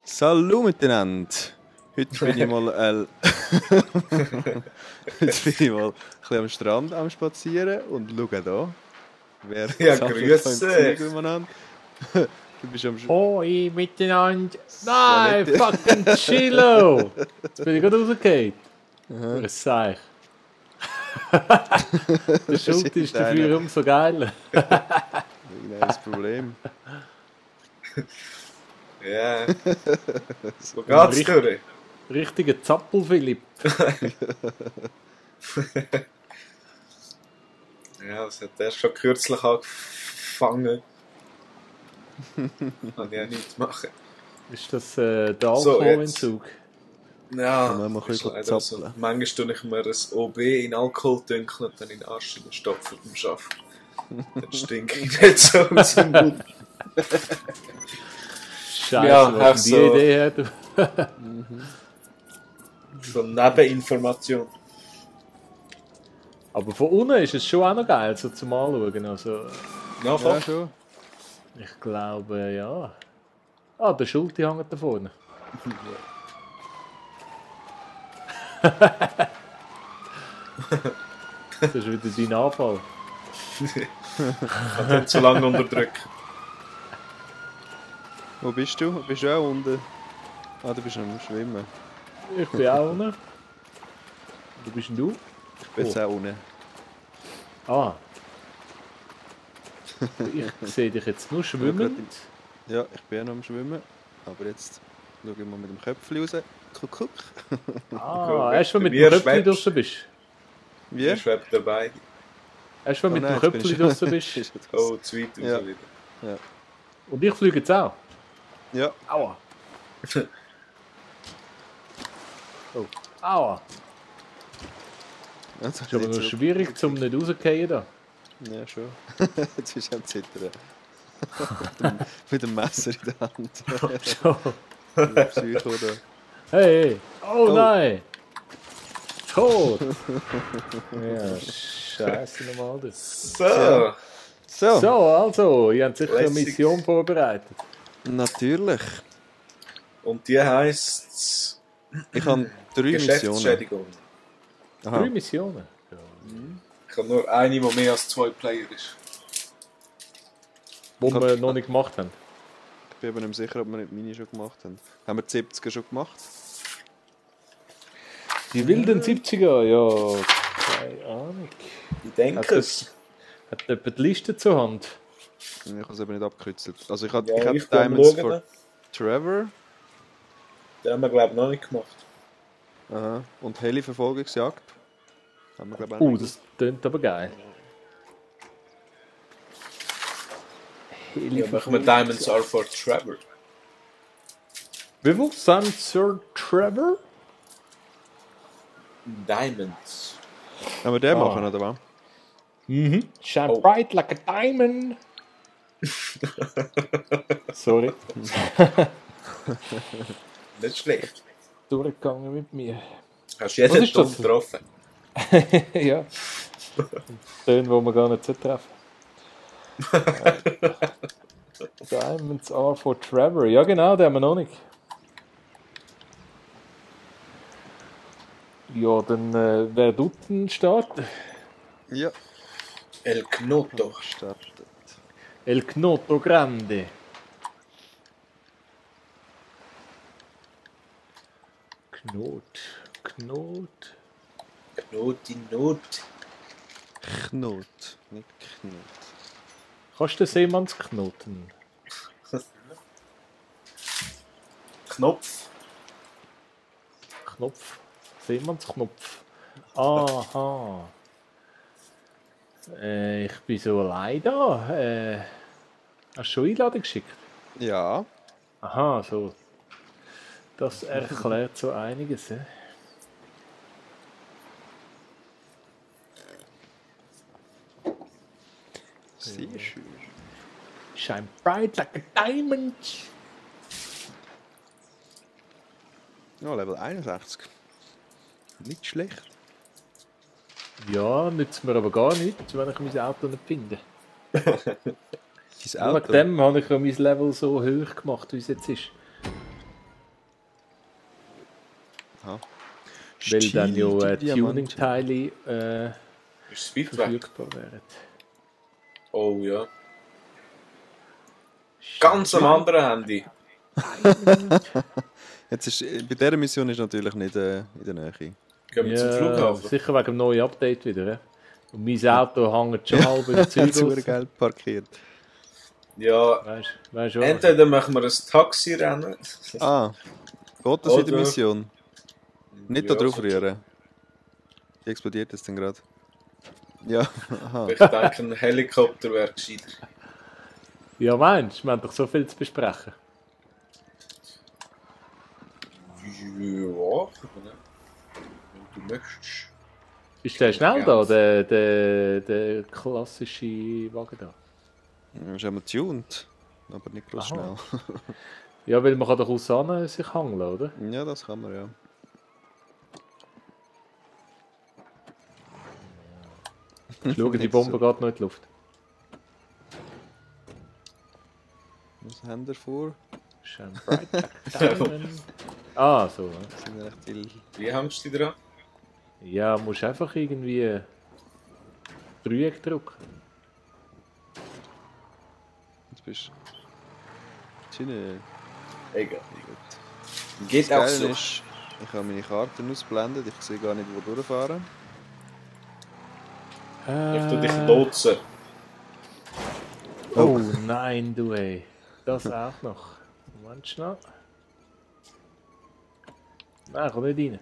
Salut miteinander! Heute bin ich mal, heute bin ich mal ein bisschen am Strand am Spazieren und schaue da. Wer Ja, sammelt grüß da im dich. Zug umeinander. Du bist am Hoi miteinander. Ja, Nein, nicht- fucking Chillo. Jetzt bin ich gerade rausgefallen. Was sag ich? Der Schuld ist dafür umso geiler. Irgendein Problem. Ja. Wo geht's durch? Richtiger Zappel, Philipp. Ja, das hat erst schon kürzlich angefangen. Kann ich ja nichts machen. Ist das der So, Alkoholentzug? Ja, Kann man mal ist ein bisschen leider so. zappeln. Manchmal tue ich mir ein OB in Alkohol dünkeln und dann in den Arsch stopfen beim Arbeiten. Dann stinke ich nicht so aus dem Mund. Scheiße, Ja, was echt die so. Idee her, du. So Nebeninformation. Aber von unten ist es schon auch noch geil, so zum Anschauen. Also, Ja, Ja, fast. schon. ich glaube, ja. Ah, der Schulte hängt da vorne. Das ist wieder dein Anfall. Ich kann nicht zu lange unterdrücken. Wo bist du? Bist du auch unten? Ah, du bist am Schwimmen. Ich bin auch unten. Wo bist denn du? Ich bin jetzt auch unten. Ah. Ich sehe dich jetzt nur schwimmen. Ja, ich bin auch noch am Schwimmen. Aber jetzt schaue ich mal mit dem Köpfchen raus. Guck. Ah, erst wenn du Bei mit mir dem Köpfchen schwebst. draussen bist. Wie? Ich schwebe dabei. Erst wenn du mit dem nein, jetzt bin Köpfchen ich- draussen bist. Ist das- Oh, zu weit raus Ja. wieder. Und ich fliege jetzt auch. Ja, Aua. Oh. Aua. also Ist aber noch schwierig, zum nicht rauszugehen da. Ja, schon. Jetzt ist er am Zittern. Mit dem Messer in der Hand. Der Psycho da. Hey! Oh, Oh. nein! Tot! Ja, scheiße nochmal das. So. Ja. So, So, also, ihr habt sicher eine Lässig. Mission vorbereitet. natürlich. Und die heisst Ich habe 3 Missionen. Geschäftsschädigung. 3 Aha. Missionen. Ja. Ich habe nur eine, die mehr als 2 Player ist. Wo wir noch nicht gemacht haben. Ich bin aber nicht sicher, ob wir nicht meine schon gemacht haben. Haben wir die 70er schon gemacht? Die wilden 70er, ja, keine Ahnung. Ich denke Also, es. Hat jemand die Liste zur Hand? Ich habe es eben nicht abgekürzt. Also ich habe Ja, hab ich bin am Diamonds Schauen. for Trevor. Den haben wir, glaube ich, noch nicht gemacht. Aha. Und Heli-Verfolgungsjagd. Haben wir, glaube ich, auch nicht Das klingt aber geil. Ja, machen wir Diamonds are for Trevor. Wie viel sind Sir Trevor? Diamonds. gemacht. Haben wir den machen, oder was? Mhm. Shine Oh. bright like a diamond. Sorry, Nicht schlecht. durchgegangen mit mir. Hast du jeden ist Ton das? getroffen? Ja. Töne, wo man gar nicht treffen. Diamonds are for Trevor. Ja, genau, den haben wir noch nicht. Ja, dann wer tut denn starten? Ja. El Knoto. Startet. El Knoto Grande. Knot. Knot in Not. Knot. Nicht Knot. Kannst du den Seemannsknoten? Knopf. Knopf. Seemannsknopf. Aha. Ich bin so allein da. Hast du schon Einladung geschickt? Ja. Aha, so. Das erklärt so einiges. Sehr schön. Shine bright like a diamond. Ja, Level 61. Nicht schlecht. Ja, nützt mir aber gar nichts, wenn ich mein Auto nicht finde. Dein Wegen Auto. dem habe ich ja mein Level so hoch gemacht, wie es jetzt ist. Aha. Weil dann ja Stilige Tuning-Teile Ist es weit weg? verfügbar wären. Oh ja. Ganz am anderen Handy. Jetzt ist, bei dieser Mission ist natürlich nicht in der Nähe. Gehen wir zum Flughafen. Sicher wegen dem neuen Update wieder. He? Und mein Auto hängt schon halb in der Züge Zu raus. Geld parkiert. Ja, Weißt du was? entweder machen wir ein Taxi-Rennen. Ah, geht das in der Oder- Mission? Nicht Ja, da drauf so- rühren. Die explodiert jetzt denn gerade. Ja, aha. Ich denke, ein Helikopter wäre gescheiter. Ja, meinst du? Wir haben doch so viel zu besprechen. Ja, wenn du möchtest. Ist der schnell da, der klassische Wagen da? Ist einmal tuned, aber nicht groß Aha. schnell. Ja, weil man kann doch aus Sonne sich hangeln, oder? Ja, das kann man ja. Schauen, die Bombe geht noch in die Luft. Was haben wir vor? Schön bright Diamond. Ah, so. Ja. Das sind recht viel. Wie hängst du dich dran? Ja, musst einfach irgendwie Dreieck drücken. Jetzt bist du. Schöne. Egal. Gut. Geht Das auch Geile so. ist, ich habe meine Karten ausblendet, ich sehe gar nicht, wo durchfahren. Ich tu dich lotsen. Oh nein, du ey. Das auch noch. Moment schnell. Nein, komm nicht rein.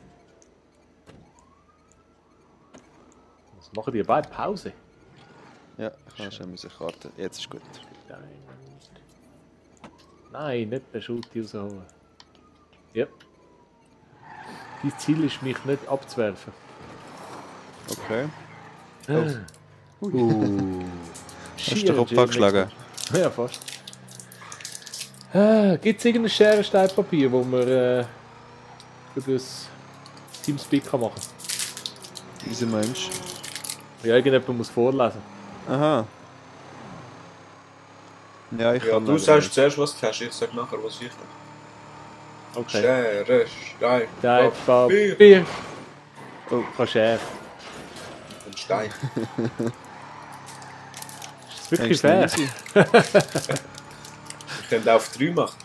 Was machen die beide? Pause? Ja, ich habe schon meine Karte. Jetzt ist gut. Diamond. Nein, nicht den Schutti rausholen. Ja. Dein Ziel ist, mich nicht abzuwerfen. Okay. Hast Hast du den Kopf angeschlagen? Ja, fast. Gibt es irgendein Scherensteinpapier, wo man für das Teamspeak kann machen kann? Dieser Mensch. Ja, irgendjemand muss vorlesen. Aha. Ja, ich Ja, kann du leider sagst nicht. zuerst, was du hast, ich sag nachher, was ich habe. Okay. Schere, Stein, Stein, Papier Papier. Oh. Kann Schere. und Stein. Ist wirklich Denkst fair. du, easy? Ich könnte auf 3 machen.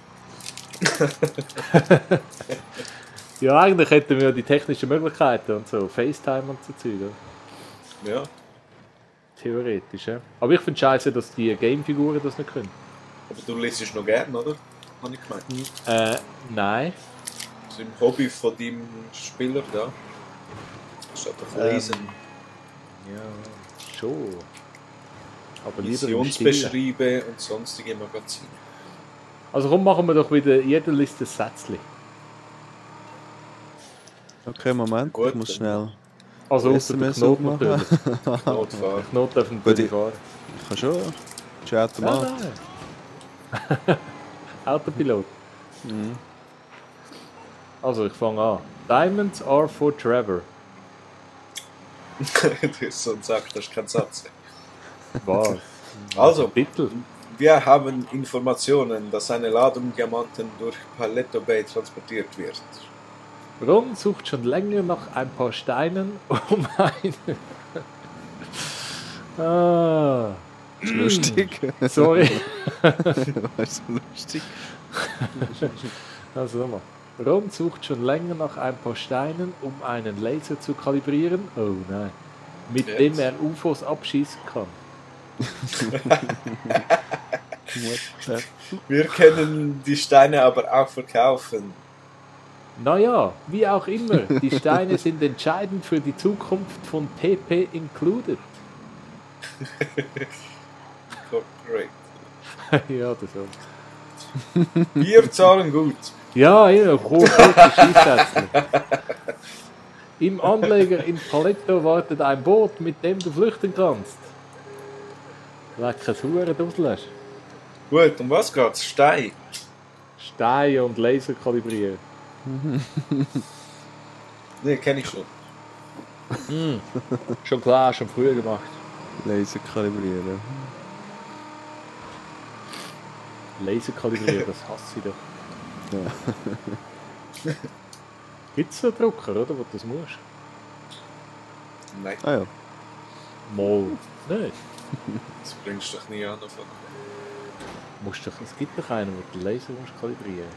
Ja, eigentlich hätten wir die technischen Möglichkeiten und so. FaceTime und so Zeug. Oder? Ja. Theoretisch, ja. Aber ich finde scheiße, dass die Gamefiguren das nicht können. Aber du liest noch gern, oder? Habe ich gemeint. Nein. Das ist im Hobby von deinem Spieler da. Statt auf Lesen. Ja, schon. Aber lieber im Stillen. Missionsbeschriebe und sonstige Magazine. Also komm, machen wir doch wieder jeder Liste ein Sätzchen. Okay, Moment, Gut, ich muss dann- schnell. Also außer der SMS Knoten aufmachen. natürlich. Notfall. Der Knoten darf Gut, natürlich ich- fahren. Ich kann schon. Das ist ein Automat. Nein. Autopilot. Also ich fange an. Diamonds are for Trevor. Du hast so einen Sack, das ist kein Satz. Was? Also, Titel. wir haben Informationen, dass eine Ladung Diamanten durch Paletto Bay transportiert wird. Ron sucht schon länger nach ein paar Steinen, um eine... Ah, Das ist lustig. sorry. Das ist so lustig. Also nochmal. Ron sucht schon länger nach ein paar Steinen, um einen Laser zu kalibrieren. Oh nein. Mit Jetzt. dem er UFOs abschießen kann. Wir können die Steine aber auch verkaufen. Naja, wie auch immer, die Steine sind entscheidend für die Zukunft von PP Included. Corporate. Ja, das auch. Wir zahlen gut. Ja, ja, rote Schießsätzchen. Im Anleger in Paletto wartet ein Boot, mit dem du flüchten kannst. Leckeres Huren Gut, um was geht's? Stein. Steine und Laser kalibrieren. Ne, kenne ich schon. Schon klar, schon früher gemacht. Laser kalibrieren. Laser kalibrieren, das hasse ich doch. Gibt es einen Drucker, oder? Wo du das musst? Nein, Ah ja. Mal. Nein. das bringst du doch nie an. Es gibt doch einen, wo du den Laser musst kalibrieren.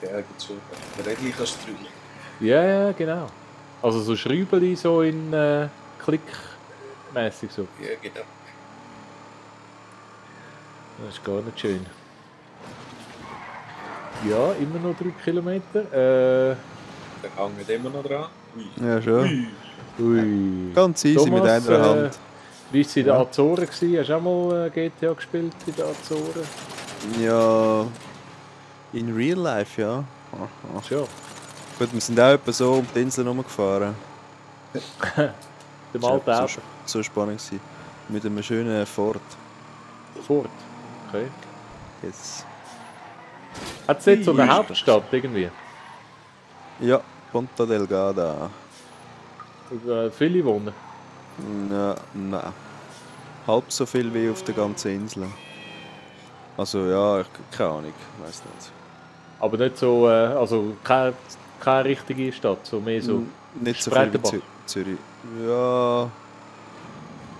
Ja, gibt schon. Der Rädchen kannst du drücken. Ja, genau. Also so Schräubeli so in Klickmäßig so. Ja, genau. Das ist gar nicht schön. Ja, immer noch 3 Kilometer. Der hängt immer noch dran. Ui. Ja, schon. Ui. Ui. Ganz easy mit Thomas, einer Hand. Wie war es in den Ja. Azoren? Gewesen? Hast du auch mal GTA gespielt in den Azoren? Ja. In real life, ja. Aha. Schon. Gut, wir sind auch etwa so um die Insel rumgefahren. Der Das war alte Auto. so spannend gewesen. Mit einem schönen Ford. Fort. Okay. Yes. Hat es jetzt so eine Ui. Hauptstadt irgendwie? Ja, Ponta Delgada. Viele wohnen. Nein. Halb so viel wie auf der ganzen Insel. Also ja, keine Ahnung, weiß nicht. Aber nicht so, also keine richtige Stadt, so mehr so. Nicht so viel wie Spreitenbach. Zürich. Ja,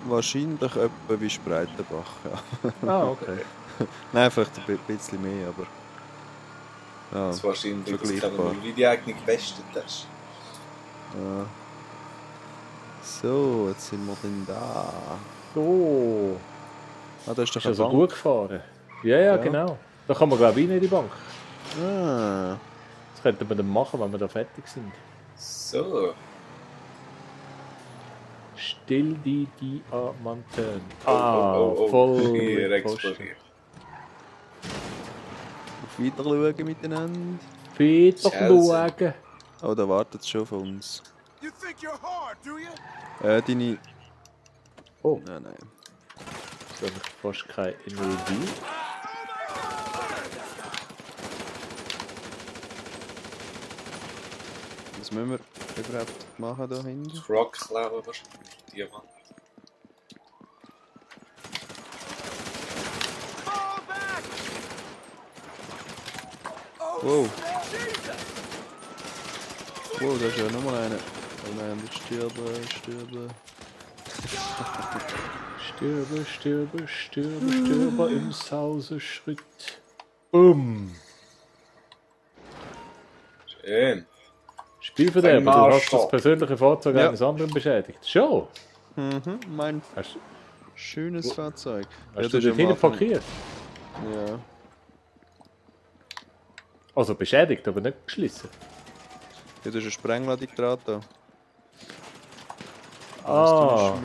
wahrscheinlich etwa wie Spreitenbach. Ja. Ah, okay. Nein, vielleicht ein bisschen mehr, aber ja, Das ist wahrscheinlich, das vergleichbar. kann man wie die eigene gewestet hast. Ja. So, jetzt sind wir denn da. So. Ah, da ist doch Ist eine also Bank. gut gefahren. Ja, genau. Da kann man glaube ich rein in die Bank. Ah, Das könnten wir dann machen, wenn wir da fertig sind. So. Still die Diamanten. Hier mit explodiert. auf Wiederschauen miteinander. Peter Chelsea. schauen. Oh, da wartet es schon von uns. You think you're hard, do you? Deine... Oh, Nein. da habe ich fast keine Energie. Was müssen wir überhaupt machen da hinten? Das Rock klauen wahrscheinlich. Diamant. Fall back! Oh, Wow, Jesus! wow, da ist ja nochmal einer. Oh nein, das stirben. Stirbe im Sauseschritt. Bumm. Schön. Spielverderber, du Ein hast das Marschall. persönliche Fahrzeug Ja. eines anderen beschädigt. Schon? Mhm, mein Hast, schönes Fahrzeug. hast das du ist dort am hinten Anfang- parkiert? Ja. Also beschädigt, aber nicht geschlissen. Ja, da ist eine Sprengladung dran da. Ah, Das ist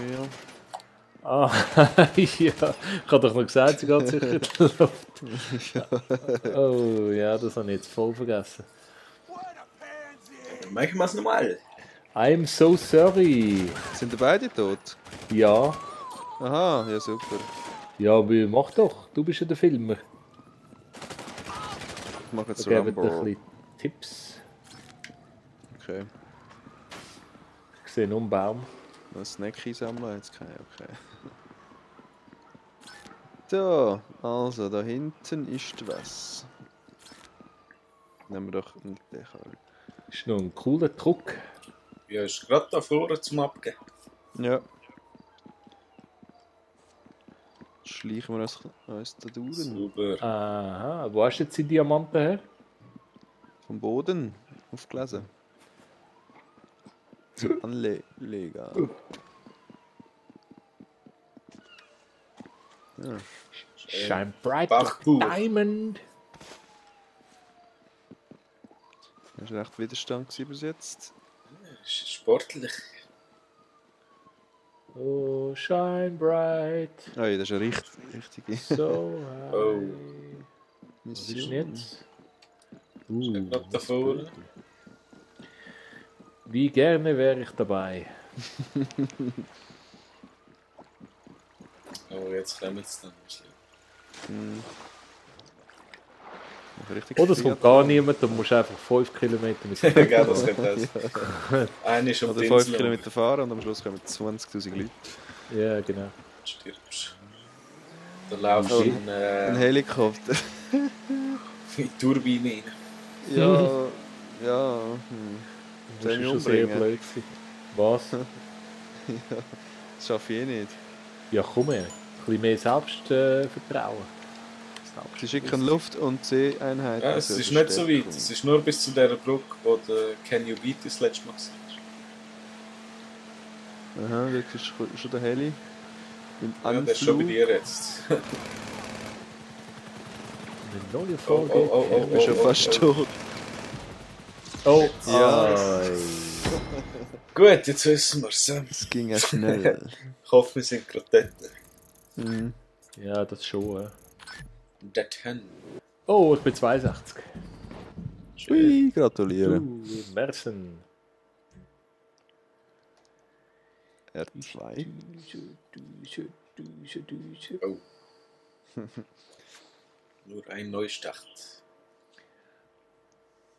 mir. ja. Ich habe doch noch gesagt, sie geht sicher in die Luft. Oh ja, das habe ich jetzt voll vergessen. What a pansy! Machen wir es nochmal. I'm so sorry. Sind die beide tot? Ja, Aha, ja super. ja, aber mach doch. Du bist ja der Filmer. Ich mache jetzt Wir geben dir ein Rumble. bisschen Tipps. Okay. Ich sehe nur einen Baum. Noch Snack einsammeln, jetzt keine, okay. So, also da hinten ist was. Nehmen wir doch nicht den Karl. Ist noch ein cooler Druck. Ja, ist gerade da vorne zum Abgeben. Ja. Schleichen wir uns da durch. Super. Aha, wo hast du jetzt die Diamanten her? Vom Boden aufgelesen. Anleger. Ja. Shine bright Bachbuch. like diamond. Das war recht Widerstand gewesen bis jetzt. Ist sportlich. Oh, shine bright. Oh, ja, das ist eine richtige So high. Oh. Was ist denn jetzt? Gerade da vorne. Wie gerne wäre ich dabei. Aber jetzt kommen sie dann. Richtig Oder es kommt gar niemand, dann musst du einfach 5 Kilometer mit dem Gell, das könnte das. Einer ist um Oder die 5 Insel Kilometer fahren und am Schluss kommen 20.000 Leute. Ja, genau. und stirbst. Da laufst du Ein Helikopter. in die Turbine rein. Ja, Ja, Das soll ich ist mich schon sehr umbringen? blöd gewesen. Was? Ja, das schaffe ich eh nicht. Ja, komm her. Ein bisschen mehr Selbstvertrauen. Sie schicken Luft- und Seeeinheiten Ja, es zur ist nicht so weit. Verstärkung. Es ist nur bis zu dieser Brücke, wo der Can You Beat das letzte Mal war. Aha, dort ist schon der Heli. Im Ja, der ist schon bei Anflug. dir jetzt. Eine neue Oh, Folge. oh, oh, oh, Ich bin schon fast tot. Oh, Ja. ei. Gut, jetzt wissen wir es. Es ging ja schnell. Ich hoffe, wir sind gerade dort. Mhm. Ja, das schon. Dort hin. Oh, ich bin 62. Ui, gratuliere. Mersen. R2. Oh. Nur ein Neustart.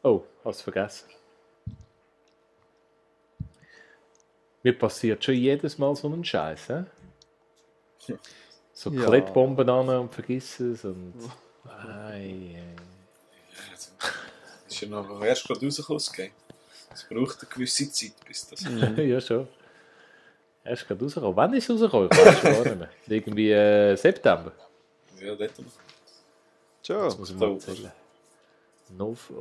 Oh, hast vergessen. Mir passiert schon jedes Mal so ein Scheiß, hä? So Ja. Klettbomben an und vergiss es und. Ei. Das ist ja noch erst gerade rausgekommen. Es braucht eine gewisse Zeit, bis das. Ja, schon. Erst gerade rausgekommen. Wann ist es rausgekommen? Ich weiß schon gar nicht mehr. Irgendwie September. Ja, dort noch. Das Schon. muss ich mal Oktober. erzählen.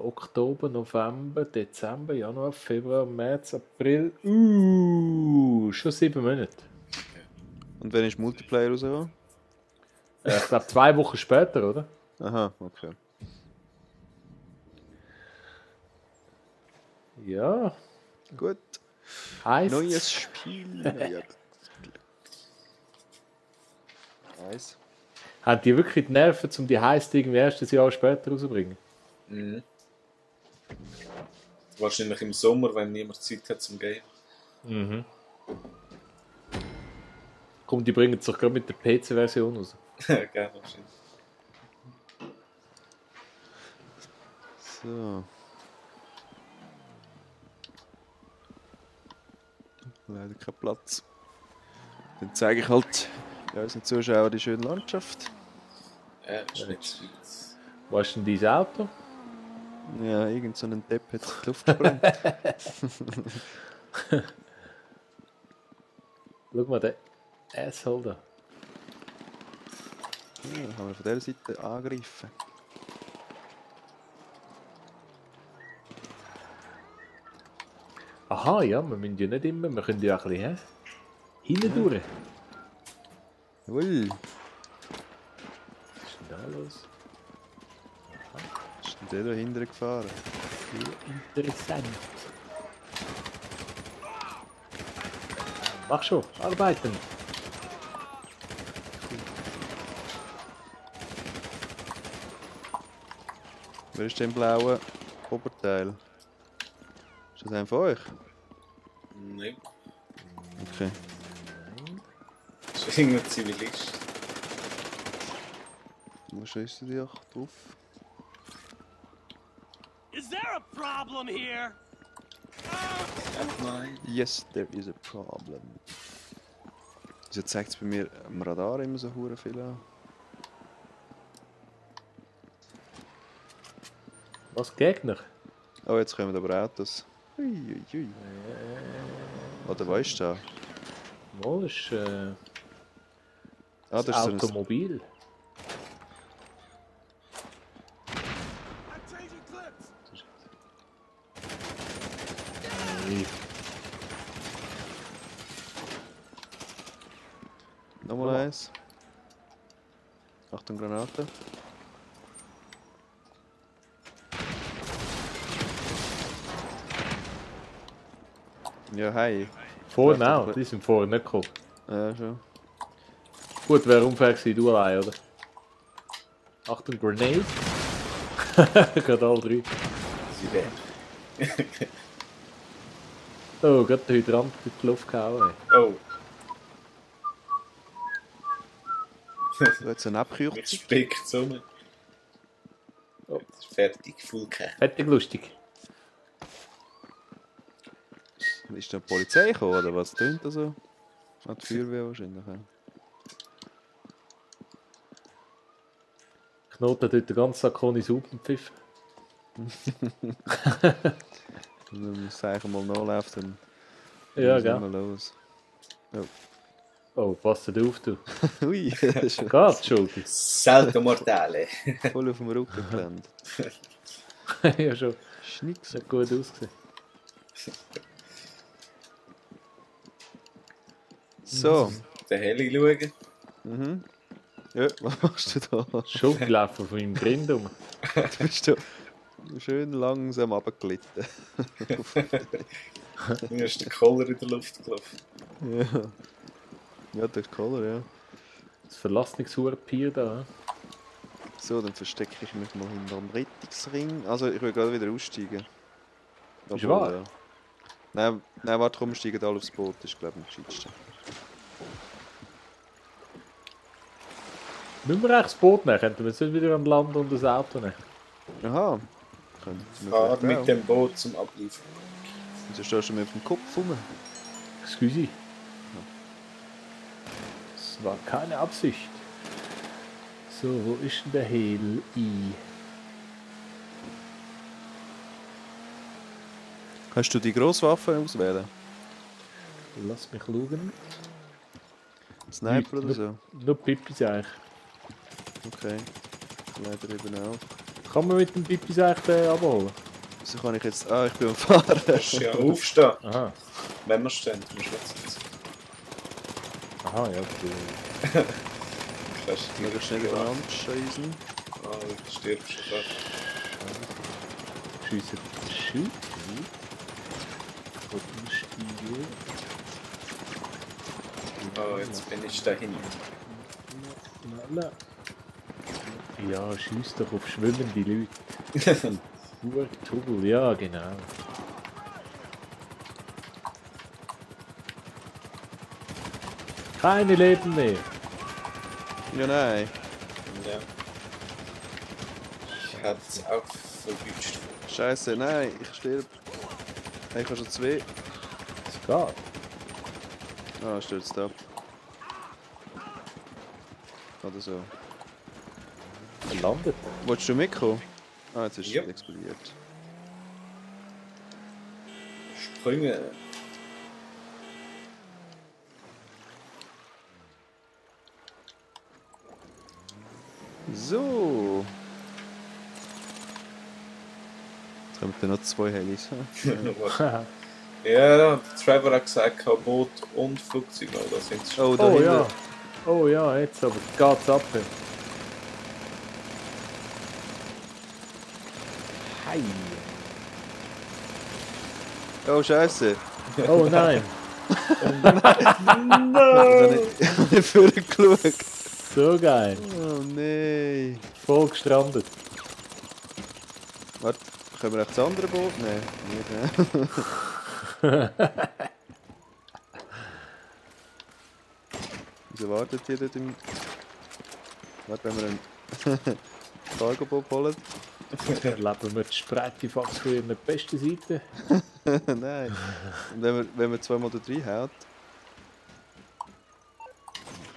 Oktober, November, Dezember, Januar, Februar, März, April. Schon 7 Monate. Und wenn ist Multiplayer rausgekommen? Ich glaube 2 Wochen später, oder? Aha, okay. Ja. Gut. Heißt. Neues Spiel. Neuer Eis. Haben die wirklich die Nerven, um die Heist irgendwie erst ein Jahr später rauszubringen? Mhm. Wahrscheinlich im Sommer, wenn niemand Zeit hat zum Game. Mhm. Komm, die bringen es doch gerade mit der PC-Version raus. Gerne, wahrscheinlich. So. Leider kein Platz. Dann zeige ich halt unseren Zuschauern die schöne Landschaft. Ja, ist nicht zu weit. Wo ist denn dein Auto? Ja, irgend so ein Depp hat in die Luft gesprengt. Schau mal, der Asshole da. Ja, dann kann man von dieser Seite angreifen. Aha, ja, wir müssen ja nicht immer, wir können ja auch ein bisschen hinten durch. Jawohl. Was ist denn da los? Ist denn der da hinten gefahren? Interessant. Mach schon, arbeiten. Wer ist denn blaue Oberteil? Ist das einer von euch? Nein, Okay. das ist irgendein Zivilist. Wo schießt du dich auch drauf? Is there a problem here? Nein. Yes, there is a problem. Wieso zeigt es bei mir am Radar immer so hure viel an? Was, Gegner? Oh, jetzt kommen aber Autos. Ui, ui, ui. Oder was ist da? Mal ist Ah, das das ist so ein... Automobil. I'm changing clips. Nochmal eins. Achtung, Granate. Ja, hi. Vorne Ja, auch, die sind vorne nicht gekommen. Ja, schon. Gut, wäre unfair gewesen, du allein, oder? Achtung, Grenade. Gerade alle 3. Sie werden. Oh, gerade der Hydrant in die Luft gehauen. Oh, So, jetzt eine mich Abkürzung. spickt zusammen. Oh. Fertig, Fulke. Fertig lustig. Ist da die Polizei gekommen, oder was tönt da so? Ah, die Feuerwehr wahrscheinlich. Ja. Knoten dort den ganzen Tag ohne Suppen pfiffen. wenn man es eigentlich mal nachläuft, dann Ja, ist es gell? immer los. Oh, passt auf, du. Ui, das ist schon Geht's, Schulti? Salto mortale. voll auf dem Rücken gelandet. Ja, schon. Schnicks. Hat gut ausgesehen. So. Den Heli schauen. Mhm. Ja, was machst du da? Schon gelaufen von meinem Grind um. Du bist da schön langsam runtergelitten. Dann ist der Koller in der Luft gelaufen. Ja. Ja, der Collar, ja. Das Verlassungshurenpier da. So, dann verstecke ich mich mal hinter dem Rettungsring. Also, ich will gerade wieder aussteigen. Ist wahr? Ja. Nein, warte, komm, wir steigen alle aufs Boot. Das ist, glaube ich, am gescheitsten. Müssen wir eigentlich das Boot nehmen? Könnten wir jetzt nicht wieder an Land und das Auto nehmen? Aha. Könnte man Fahr vielleicht auch. mit dem Boot zum Abliefern. Wieso stehst du mir auf dem Kopf rum? Excuse. Das war keine Absicht. So, wo ist denn der Heli? Kannst du die Grosswaffe auswählen? Lass mich schauen. Sniper oder so? Nur Pippis eigentlich. Okay. Leider eben auch. Kann man mit dem Pippis eigentlich den abholen? Wieso kann ich jetzt... Ah, ich bin am Fahren. Kannst du ja aufstehen, Aha. wenn wir stehen. Du musst jetzt Aha, ja, okay. kannst du Mega schnell übereinander scheißen. Ah, du stirbst schon. Schiessen. Schiessen. Wo ist die? Oh, jetzt bin ich dahin. Ja, schieß doch auf schwimmende Leute. Tubel, ja, genau. Keine Leben mehr. Ja, nein. Ja. Ich hätte es auch verwünscht. Scheiße, nein, ich sterbe. Hey, ich habe schon 2. Es geht. Ah, stürzt ab. Oder so. Er landet. Wolltest du mitkommen? Ah, jetzt ist Ja. es explodiert. Sprünge. So. Jetzt kommen dann noch 2 Helis. Ja, Trevor hat gesagt, Boot und Flugzeug. Da sind sie schon. Oh, da Oh hinten. ja. Oh ja, jetzt aber geht's ab. Hi. Oh, Scheiße. Oh nein. Ich habe nicht vorgeschaut. So geil. Oh nein. Voll gestrandet. Warte, können wir auch das andere Boot nehmen? Nicht, ne? Wieso wartet ihr dort im... Warte, wenn wir einen Cargo-Bob holen? Erleben wir die Spreitifax von ihrer besten Seite. Nein. Und wenn wir zweimal da reinhaut...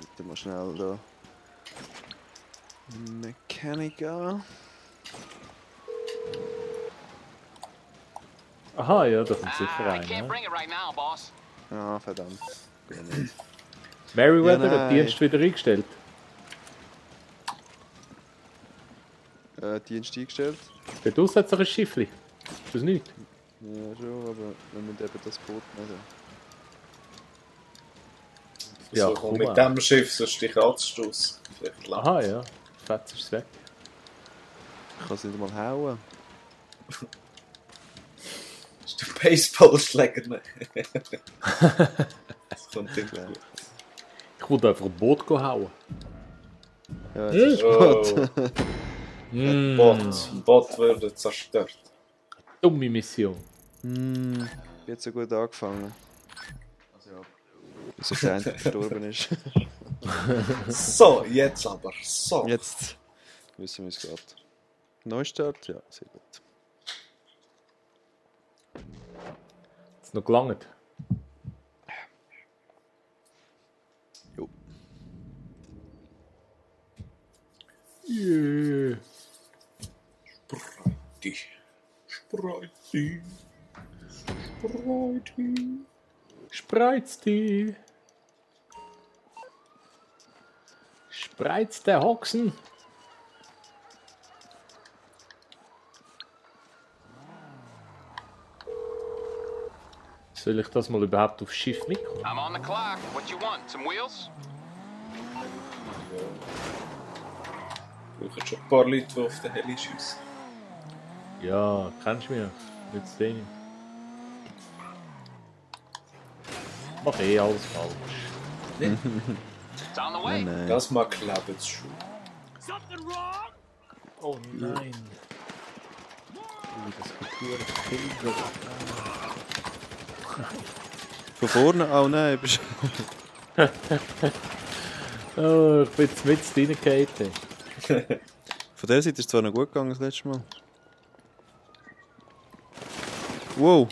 Bitte mal schnell da... Mechanica. Aha, ja, da kommt sicher I rein. can't Ja. bring it right now, boss. Ah, verdammt. Geht nicht. Meriwether Ja, hat nein. den Dienst wieder eingestellt. Dienst eingestellt. Dort draussen hat es doch ein Schiffli. Ist das nicht? Ja, schon, aber wir müssen eben das Boot nehmen. Ja, So, komm und mit an. dem Schiff sonst dich anzustoßen. Vielleicht langt Aha, ja. Fetz ist es weg. Ich kann es nicht mal hauen. es. Ist der Baseballschläger nicht. Das kommt immer gut. Ich wollte einfach ein Boot hauen. Ja, jetzt ist Oh, Mm, Bot würde zerstört. dumme Mission. jetzt so gut angefangen. Also ja. Bis auf der eine gestorben ist. So, jetzt aber. So. Jetzt wissen wir, wie es geht. Neustart? Ja, sehr gut. Ist noch gelangt. Jo. Yeah. Spreiti. Spreiti. Spreizti. Spreizt der Hoxen. Soll ich das mal überhaupt aufs Schiff mitkommen? I'm on the clock. What you want? Some wheels? Ich brauche schon ein paar Leute, die auf den Heli schiessen. Ja, kennst du mich. Jetzt den. Mach eh alles falsch. It's on the way. Nein. Das mag klappen schon. Something wrong? Oh nein. Das Kultur Von vorne? Oh nein, bist Oh, ich bin jetzt mit reingefallen. Von der Seite ist es zwar noch gut gegangen das letzte Mal. Wow!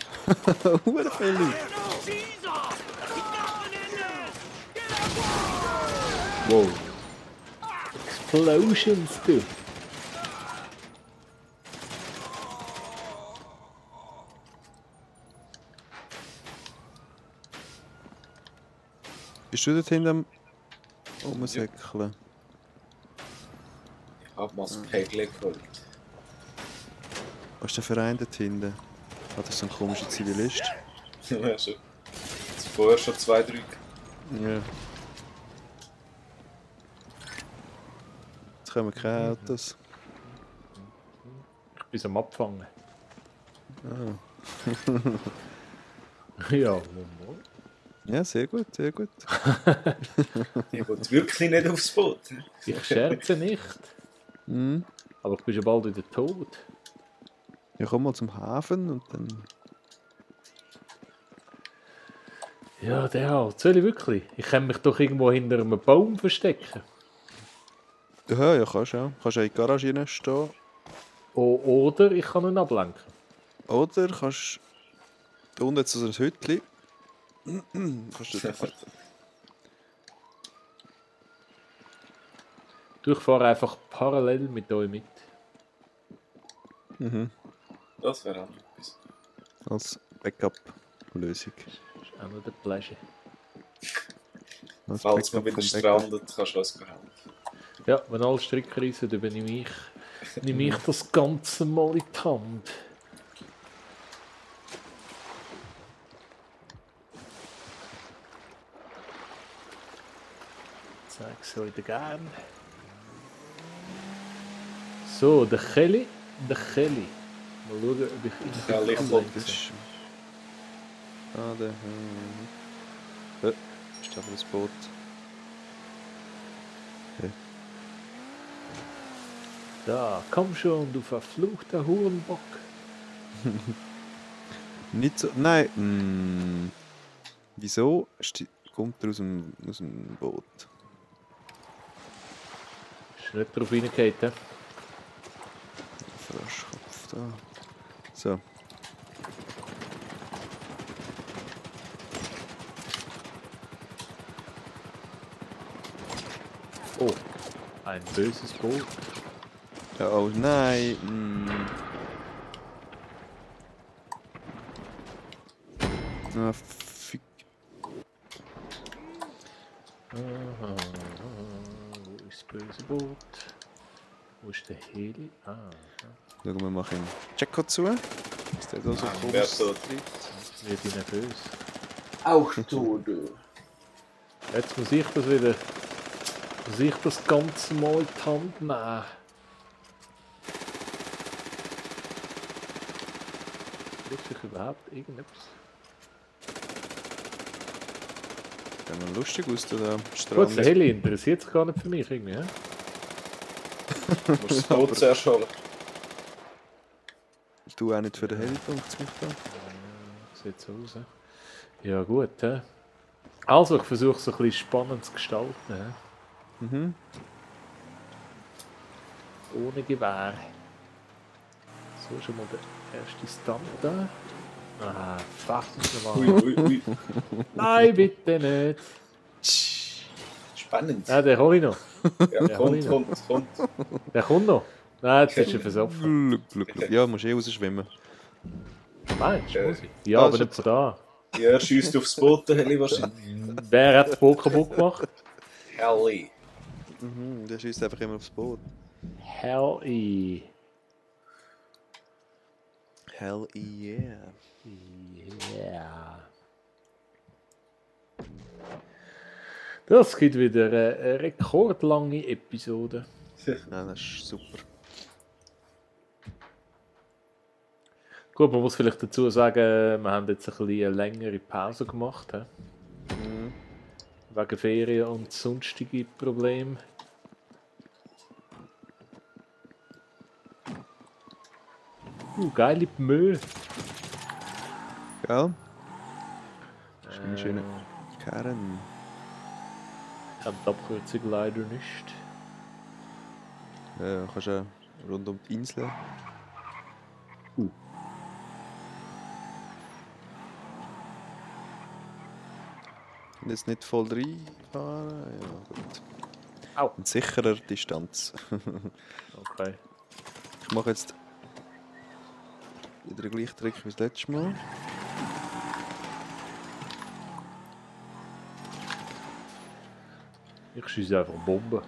Hure viele Leute. Cheese off! There's nothing in there! Wow. Explosions, du. Bist du dort hinten am Rumsäckeln? Ich hab mal das Päckchen geholt. Was ist der Verein dort hinten? Hat das so ein komischer Zivilist? Ja, schon. Jetzt vorher schon 2, 3. Ja. Jetzt kommen keine Autos. Ich bin am Abfangen. Ah. Ja, mal. Ja, sehr gut, sehr gut. Ich will wirklich nicht aufs Boot. Ich scherze nicht. Mhm. Aber ich bin schon bald wieder tot. Ja, komm mal zum Hafen und dann... Ja, der halt. Soll ich wirklich? Ich kann mich doch irgendwo hinter einem Baum verstecken. Ja, ja, kannst du auch. Kannst auch in die Garage reinstehen. Oder ich kann ihn ablenken. Oder kannst... Da unten jetzt so ein Hütchen. Kannst du dort... Ich fahre einfach parallel mit euch mit. Mhm. Das wäre auch noch etwas. Als Backup-Lösung. Das ist auch noch der Pleasure. Als Falls man Backup wieder vom Backup. strandet, kannst du uns helfen. Ja, wenn alle Stricke reisen, dann nehme ich das Ganze mal in die Hand. Zeig's euch gern. So, der Kelly. Mal schauen, ob ich ihn Kelly ablenken kommt. kann. Ah, der... ist aber das Boot. Okay. Da, komm schon, du verfluchter Hurenbock. Nicht so... Nein! Wieso kommt er aus dem Boot? Ist nicht drauf reingefallen, hä? Froschkopf da. So. Oh, ein böses Boot. Ja, oh nein! Ah, fick. Aha, wo ist das böse Boot? Wo ist der Heli? Ah, Schauen wir mal einen Jacko zu. Ist der da so Wer komisch? so? jetzt werde ich nervös. Auch du. Jetzt muss ich das wieder... Muss ich das Ganze mal in die Hand nehmen. Ist sich überhaupt irgendetwas? Sieht mal lustig aus, da am Gut, Strand. der Heli interessiert sich gar nicht für mich irgendwie, hä? Du musst das Boot zuerst holen. Du auch nicht für den Heli, denkt mich da. Sieht so aus, hä? Ja gut, hä? Also, ich versuche es ein bisschen spannend zu gestalten, hä? Mhm. Ohne Gewehr. So, schon mal der erste Stunt da. Ah, fuck, Ui, nochmal. ui, ui. Nein, bitte nicht. Spannend. Ja, den hol ich noch. Ja, kommt. Der kommt noch. Nein, jetzt ist er versoffen. Glück. Ja, musst eh rausschwimmen. Meinst du? Muss ich? Ja, Ah, aber ist nicht von da. Ja, er schiesst aufs Boot, der Heli wahrscheinlich. Wer hat das Boot kaputt gemacht? Heli. Mhm, der schießt einfach immer aufs Boot. Hell Hell yeah. yeah. Das gibt wieder eine rekordlange Episode. Nein, das ist super. Gut, man muss vielleicht dazu sagen, wir haben jetzt ein bisschen eine längere Pause gemacht. He? Wegen Ferien und sonstige Probleme. Geile Müll. Gell? Das ist eine schöne Kern. Ich habe die Abkürzung leider nicht. Kannst ja rund um die Insel. Und jetzt nicht voll reinfahren. Ja, gut. Au. In sicherer Distanz. Okay. Ich mache jetzt wieder den gleichen Trick wie das letzte Mal. Ich schieße einfach Bomben.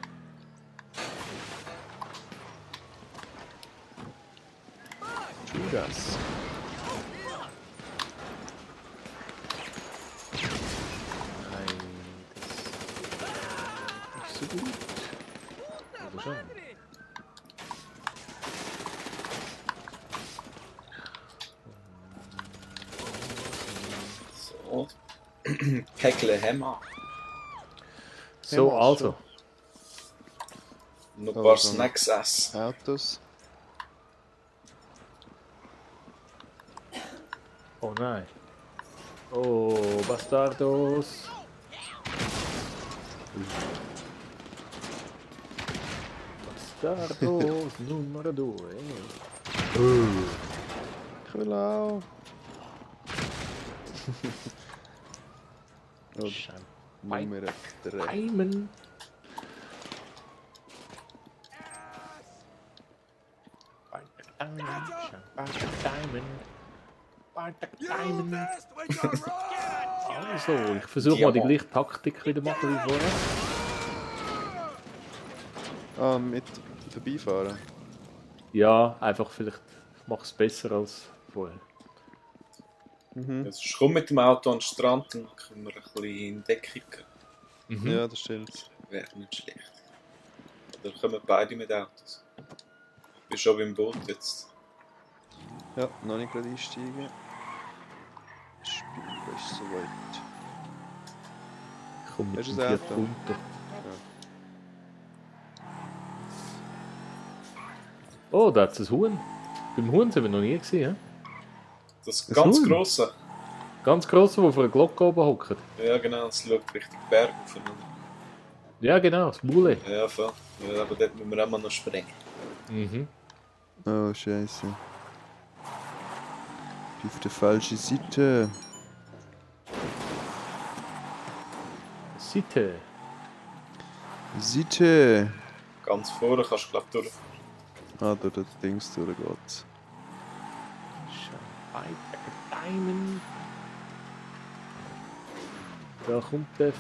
Gas. Nein, das ist nicht so gut. Oder schon? So. Päckle Hämmer. So, Ja, also. Noch ein Oh, paar so. Snacks essen. Autos. Oh nein. Oh, Bastardos. Bastardos Nummer 2. Ich will auch. Oh, Nummer 3. Diamond. Diamond. Also, ich versuche mal die gleiche Taktik wieder machen wie vorher. Ah, mit vorbeifahren. Ja, einfach vielleicht mache ich es besser als vorher. Jetzt komm mit dem Auto an den Strand, dann können wir ein bisschen in Deckung gehen. Ja, das stimmt. Wäre nicht schlecht. Oder kommen beide mit Autos? Ich bin schon beim Boot jetzt. Ja, noch nicht gerade einsteigen. Das Spiel ist soweit. Ich komme mit Hast dem du das Fiat Auto? Punto. Oh, da hat es ein Huhn. Beim Huhn sind wir noch nie gesehen. He? Das Ein ganz Huhn? grosse. Ganz gross, wo auf einer Glocke oben hockt. Ja genau, es schaut Richtung Berg auf. Ja, genau, das Mule. Ja, voll. Ja, aber dort müssen wir auch mal noch sprengen. Mhm. Oh, Scheiße. Ich bin auf der falschen Seite. Seite. Seite! Ganz vorne kannst du glaube durch. Ah, da das Dings durchgeht. Diamond. Da kommt der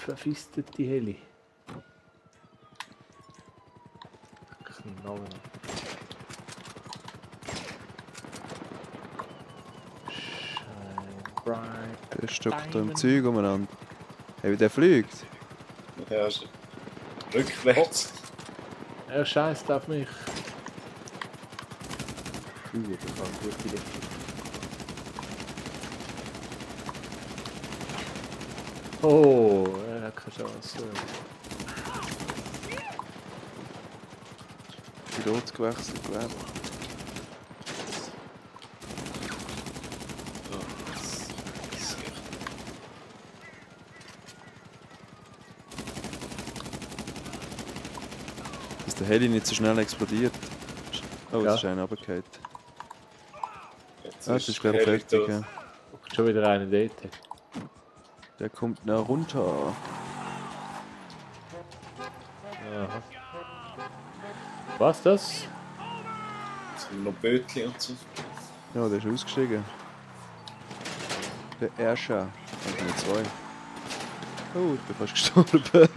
verfistete Heli. Knallen. Shine bright. Der stockt da im Diamond. Zeug umeinander. Hey, wie der fliegt? Ja, ist rückwärts. Er scheißt auf mich. Das war eine gute Idee. Oh, er hat keine Chance. Pilot gewechselt, glaube ich. Dass der Heli nicht so schnell explodiert. Oh, Ja. jetzt ist einer runtergefallen. Jetzt Ah, das ist glaube der ich Heli fertig. da. Ja. Guckt schon wieder einer dort. Der kommt noch runter. Aha. Was das? Jetzt haben wir noch Bötchen und so. Ja, der ist ausgestiegen. Der Erscha. Also nicht zwei. Oh, ich bin fast gestorben.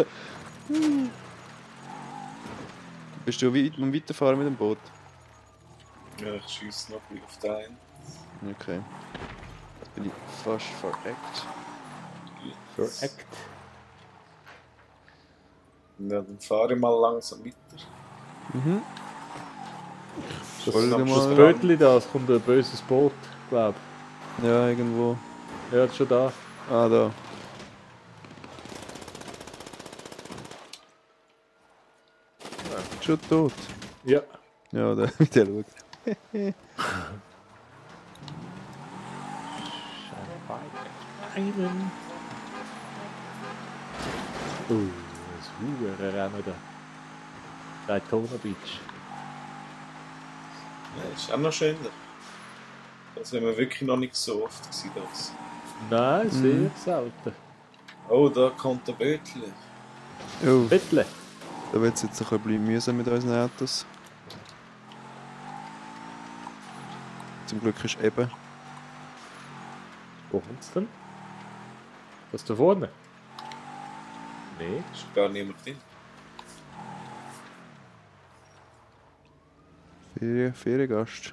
Bist du am Weiterfahren mit dem Boot? Ja, ich schiesse noch ein bisschen auf den einen. Okay. Jetzt bin ich fast verreckt. Verreckt. Ja, dann fahre ich mal langsam weiter. Das, Folge das mal. Bötli da, es kommt ein böses Boot, glaub. Ja, irgendwo. Ja, ist schon da. Ah, da. Schon tot. Ja. Ja, der, wie der schaut. Einen. Das Huren Rennen da. Daytona Beach. Ja, ist auch noch schöner. Das haben wir wirklich noch nicht so oft gesehen. Das. Nein, sehr selten. Oh, da kommt der Bötli. Oh, Bettle. da wird es jetzt ein bisschen mühsam mit unseren Autos. Zum Glück ist eben. Wo kommt's denn? Das da vorne? Nee. Ist gar niemand drin. Feriengast.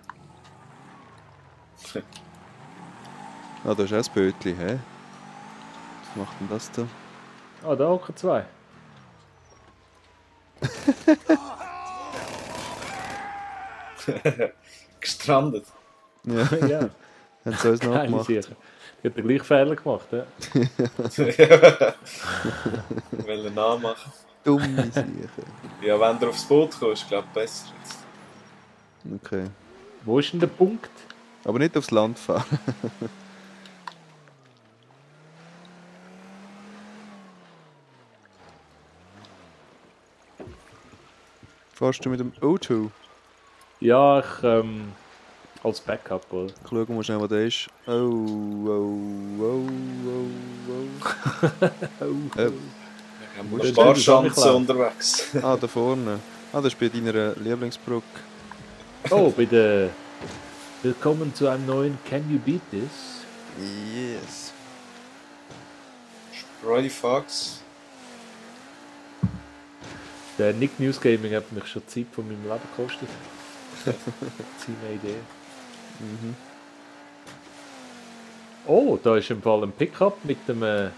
Ah, da ist auch ein Bötli, hä? Was macht denn das da? Ah, da hocken zwei. Gestrandet. Ja, Ja, haben sie uns keine nachgemacht. sicher. Die hat den gleichen Fehler gemacht, ja. Wollen nachmachen. Dumme Sache. Ja, wenn du aufs Boot kommst, glaube ich besser jetzt. Okay. Wo ist denn der Punkt? Aber nicht aufs Land fahren. Fährst du mit dem O2? Ja, ich, als Backup, oder? Ich schaue mal schnell, wo der ist. Oh, oh, oh, oh, oh. Wir haben Musst ein du paar den Chancen zusammenklappen? unterwegs. Ah, da vorne. Ah, das ist bei deiner Lieblingsbrücke. Oh, bitte. Willkommen zu einem neuen Can You Beat This? Yes. Roddy Fox. Der Nick News Gaming hat mich schon Zeit von meinem Leben gekostet. Seine Idee. Oh, da ist im Fall ein Pickup mit einem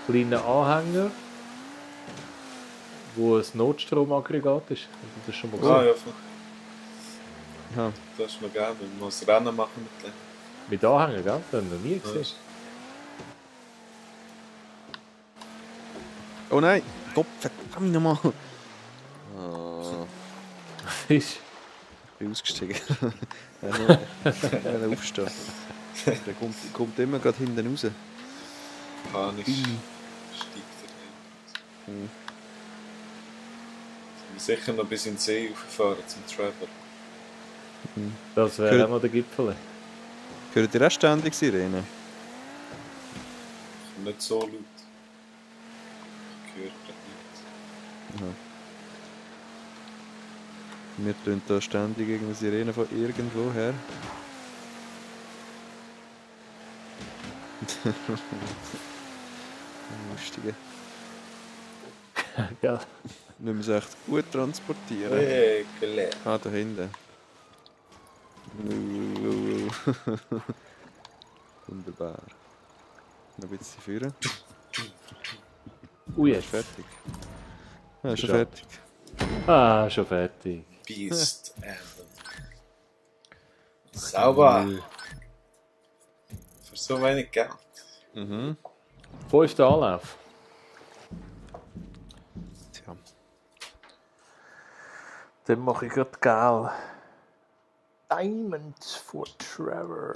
kleinen Anhänger, wo ein Notstromaggregat ist. Hast du das schon mal gesehen? Ah ja, Aha. das ist noch geil. Man muss Rennen machen mit dem. Mit Anhänger, gell? Das habe ich noch nie gesehen. Oh nein! Gott, verdammt nochmal! Ah, Ist ich bin ausgestiegen. Ja, aufstehen. Der kommt immer gerade hinten raus. Panisch. Steigt er hin. Wir sicher noch bis in den See rauffahren zum Travel. das wäre auch noch der Gipfel. Hört ihr auch ständig Sirenen? Nicht so laut. Ich höre gerade nicht. Wir tönen da ständig irgendeine Sirene von irgendwo her. Lustige. Gell? Wir müssen echt gut transportieren. Hey, gelernt. Ah, da hinten. Wunderbar. Noch ein bisschen führen. Ui, Ist jetzt. fertig. Ja, ist schon Schade. fertig. Ah, schon fertig. Beast Anthem. Sauber. Für so wenig Geld. Mhm. 5. Anlauf. Tja. Dann mache ich gerade geil. Diamonds for Trevor.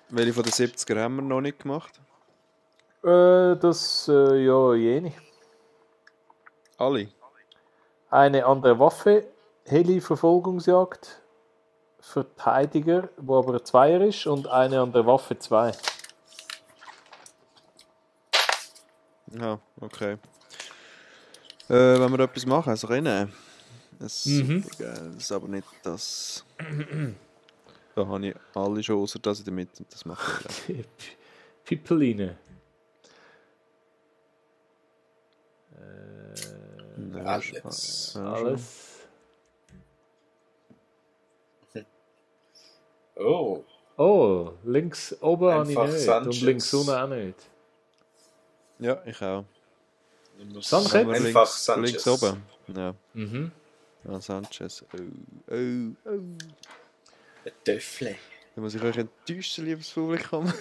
Welche von den 70er haben wir noch nicht gemacht? Ja, jene. Alle? Eine andere Waffe, Heli-Verfolgungsjagd, Verteidiger, wo aber ein Zweier ist, und eine andere Waffe 2. Ja, okay. Wenn wir etwas machen, also Rennen. Super geil. Das ist aber nicht das. Da habe ich alle schon außer das in der Mitte und das macht ich Pippeline. Alles. Alles. Oh, Oh, links oben habe ich Einfach nicht. Sanchez. Und links unten auch nicht. Ja, ich auch. Sanchez? Aber Einfach links, Sanchez. links oben. Ja. Mhm. Ja, Sanchez. Oh. ein Töffle. Da muss ich euch enttäuschen, liebes Publikum.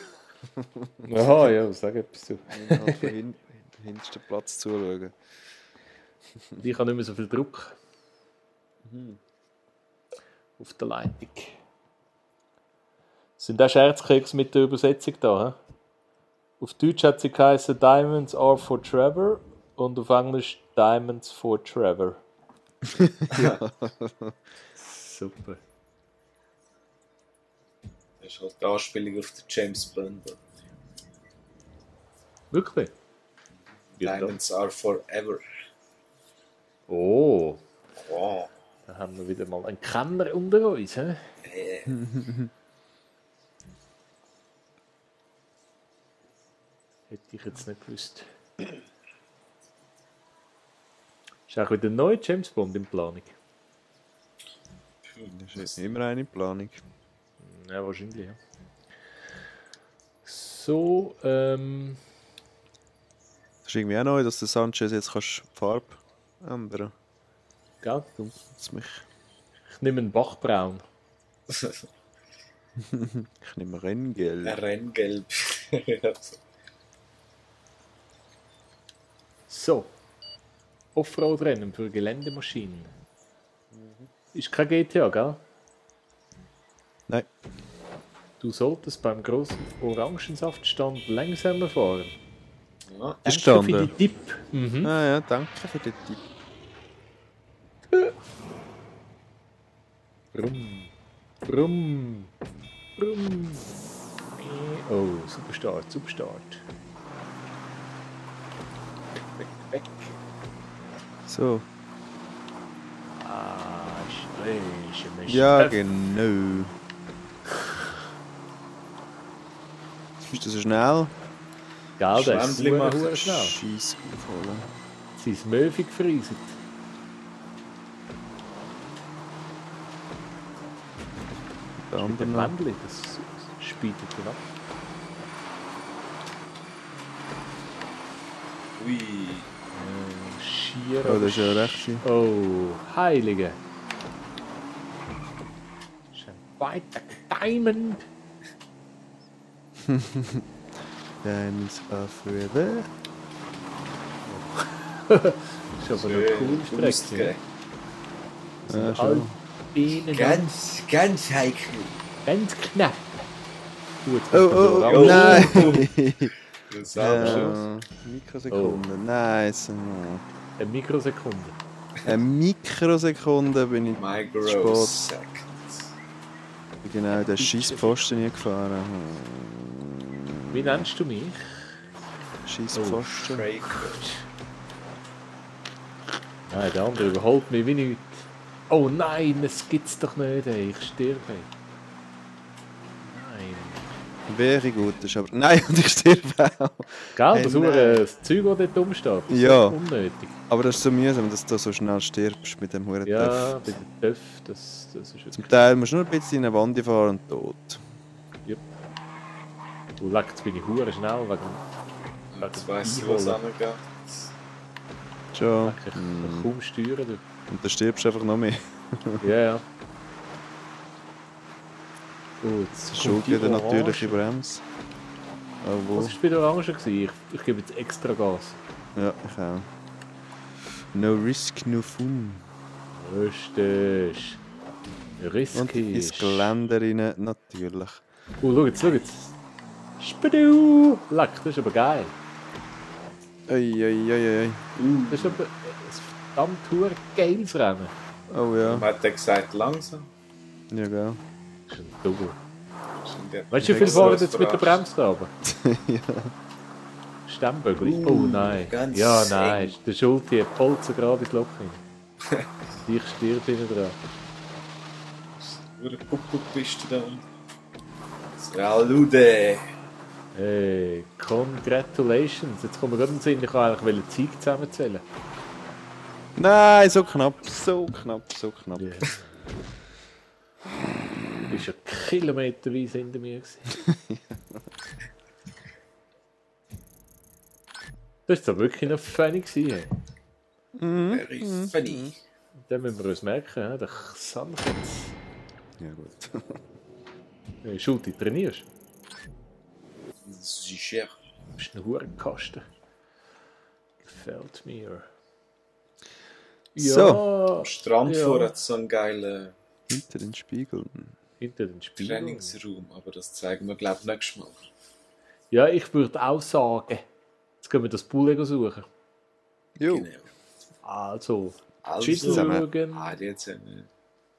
Aha, ja, sag etwas zu. Auf den hintersten Platz zuschauen. Ich habe nicht mehr so viel Druck. Auf der Leitung. Sind auch Scherzkeks mit der Übersetzung da? He? Auf Deutsch hat sie geheißen Diamonds are for Trevor und auf Englisch Diamonds for Trevor. Super. Das ist halt die Anspielung auf den James Bond. Wirklich? Diamonds are forever. Oh, Wow. da haben wir wieder mal einen Kenner unter uns. He? Hätte ich jetzt nicht gewusst. Ist auch wieder ein neuer James Bond in Planung? Das ist immer eine Planung. Ja, wahrscheinlich, ja. So, Das ist irgendwie auch neu, dass der Sanchez jetzt kannst die Farbe ändern gell? kannst. Ich nehme einen Bachbraun. Ich nehme Renngel. Renngelb. So. Offroad-Rennen für Geländemaschinen. Ist kein GTA, gell? Nein. Du solltest beim großen Orangensaftstand langsamer fahren. Ja. Ist Danke für gestanden. die Tipp. Mhm. Ah ja, danke für den Tipp. Brumm. Brumm. Brumm. Oh, super Start, super Start. Weg, weg. So. Ah, schlecht. Ja, genau. Ist das so schnell? Gell, der ist Schwämmli machen. super schnell. Scheiß aufholen. Sie ist Möwe gefrieset. Der Mit andere dem noch. Wendli, das spietet ihn ab. Ui. Schier. Oh, das ist ja recht schön. Oh, Heilige. Das ist ein weiter Diamond. Diamonds are forever. Das ist aber eine coole Lustig. Strecke. Ja, schon. Alpinen. Ganz heikel. Ganz knapp. Gut, Oh, oh, oh, oh, nein! Das auch Mikrosekunde, nice. Eine Mikrosekunde. Eine Mikrosekunde bin ich Microsecond. genau den scheiß Pfosten nie gefahren. Wie nennst du mich? Scheiß Oh, Pfosten. Nein, der andere überholt mich wie nichts. Oh nein, das gibt's doch nicht, ey. Ich sterbe. Nein. Wäre gut, ist aber. Nein, und ich sterbe auch. Gell, Hey, das nein. das Zeug, das dort rumsteht. Das Ja. ist unnötig. Aber das ist so mühsam, dass du so schnell stirbst mit dem Huren Ja, Töff. bei den Töff, das ist wirklich... Zum Teil musst du nur ein bisschen in eine Wand fahren und tot. Du leck, jetzt bin ich hure schnell wegen... Jetzt weiss ich, was Einholen. angeht. Schon. Leck, ich kann kaum steuern. Du. Und dann stirbst du einfach noch mehr. Ja, ja. Oh, jetzt Schuld kommt die wieder natürliche Orange. Bremse. Oh, wo? Was war bei der Orange? gewesen? Ich gebe jetzt extra Gas. Ja, ich auch. No risk, no fun. Richtig. Und ins Riskisch. Gelände rein, natürlich. Oh, schau jetzt, schau jetzt. Spidu! Leck, das ist aber geil. Ui. Das ist aber ein verdammt hure geiles Rennen. Oh ja. Man hat gesagt, langsam. Ja, gell. Das ist ein Double. Sind Weißt du, wie viel extra fahren jetzt mit der überrascht. Bremse runter? Ja. Stemmbögel. Oh nein. ganz Ja, nein. eng. Der Schulti hat voll so gerade ins Loch hin. Ich stirb hinten dran. Nur eine Puppelpiste da. Salude! Hey, congratulations. Jetzt kommen wir gerade in den Sinn, ich wollte eigentlich Zeug zusammenzählen. Nein, so knapp, so knapp, so knapp. Yeah. Du bist ja kilometerweise hinter mir gewesen. Das war doch wirklich noch funny gewesen. Hey. Very funny. Den müssen wir uns merken, he? Der Xanaketz. Ja, gut. Hey, Schulte, trainierst Sicher. du? Das ist ein Hurenkasten. Gefällt mir. So. Am Strand Ja. vor hat es so einen geilen Hinter den Spiegeln. Hinter den Spiegeln. Trainingsraum, aber das zeigen wir, glaube ich, nächstes Mal. Ja, ich würde auch sagen, jetzt können wir das Bullego suchen. Jo. Genau. Also, Also, tschüss zusammen. schauen. Ade zusammen.